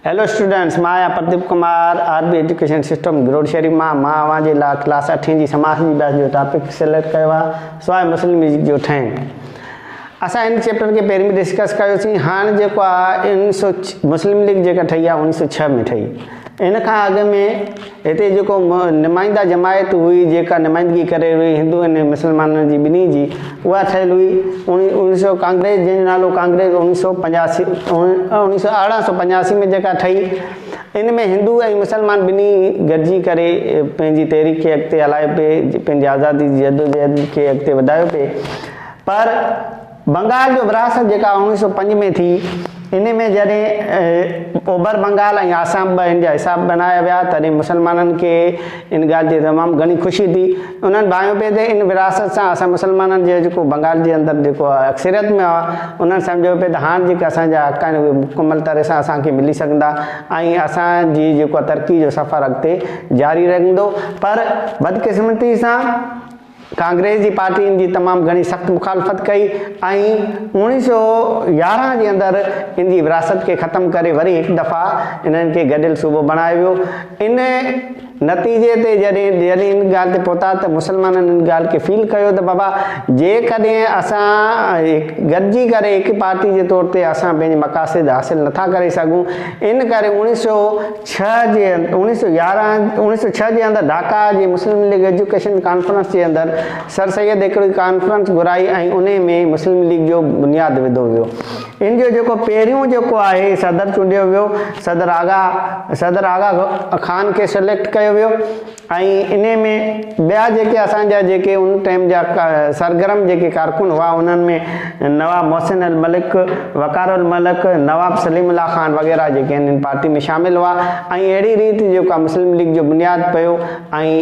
Hello students مان آهيان Pradeep Kumar R B education system گروڊ شريف مان مان اوهان جي لاء ڪلاس اٺين جي سماج جي اڀياس جو ٽاپڪ سليڪٽ ڪيو آهي سو آهي مسلم ليگ جو ٺهڻ اسان ان چيپٽر کي پهرين به ڊسڪس ڪيوسين هاڻ جيڪو آهي ان سو مسلم ليگ جيڪا ٺهي آهي اڻيهه سو ڇهه ۾ ٺهي ان کان اڳ ۾ هتي جيڪو نمائنده جماعت هئي جيڪا نمائندگي ڪري رهي هئي هندو ۽ مسلمانن جي ٻنهي جي اها ٺهيل هئي اڻيهه سو ڪانگريس جنهن جو نالو ڪانگريس اڻيهه سو پنجاسي اڻيهه سو ارڙهن سو پنجاسي ۾ جيڪا ٺهي ان ۾ هندو ۽ مسلمان ٻنهي گڏجي ڪري پنهنجي تحريڪ کي اڳتي هلايو پئي پنهنجي آزادي جي جدوجهد کي اڳتي وڌايو پئي پر بنگال جو ورهاست جيڪا اڻويهه سو پنج ۾ ٿي ان ۾ جڏهن اوڀر بنگال ۽ آسام ٻه ان جا حصا بنايا ويا تڏهن مسلمانن کي ان ڳالهه جي تمام گهڻي خوشي ٿي انهن ڀانيو پئي ته ان ورهاست سان اسان مسلمانن جي جيڪو بنگال جي اندر جيڪو اڪثريت ۾ هئا انهن سمجهيو پئي ته هاڻ جيڪي اسان جا حق آهن اهي مڪمل طرح سان اسان کي ملي سگهندا ۽ اسان جي جيڪو ترقي جو سفر اڳتي جاري رهندو پر بدقسمتي سان ڪانگريس جي پارٽي ان جي تمام گهڻي سخت مخالفت ڪئي ۽ اوڻيهه سو يارهن جي اندر ان جي وراثت کي ختم ڪري وري هڪ دفعا انهن کي گڏيل صوبو بڻايو ويو. ان نتيجي تي جڏهن جڏهن ان ڳالهه تي پهتا ته مسلمانن ان ڳالهه کي فيل ڪيو ته بابا جيڪڏهن اسان گڏجي ڪري هڪ پارٽي جي طور تي اسان پنهنجي مقاصد حاصل نٿا ڪري سگهون ان ڪري اوڻيهه سو ڇهه جي اوڻيهه سو يارهن اوڻيهه سو ڇهه جي اندر ڍاڪا جي مسلم ليگ ايجوڪيشن ڪانفرنس جي اندر سر سيد هڪڙي ڪانفرنس گهرائي ۽ انهي ۾ مسلم ليگ جو بنياد وڌو ويو. ان جو جيڪو پهريون جيڪو آهي صدر چونڊيو ويو صدر آغا صدر آغا خان کي سليڪٽ ڪيو ويو. ۽ انهي ۾ ٻيا جيڪي اسان جا جيڪي ان ٽائيم جا سرگرم جيڪي ڪارڪن هئا انهن ۾ نواب محسن الملڪ، وقار الملڪ، نواب سليم الله خان وغيره جيڪي آهن ان پارٽي ۾ شامل هئا ۽ اهڙي ريت جيڪو آهي مسلم ليگ جو بنياد پيو ۽.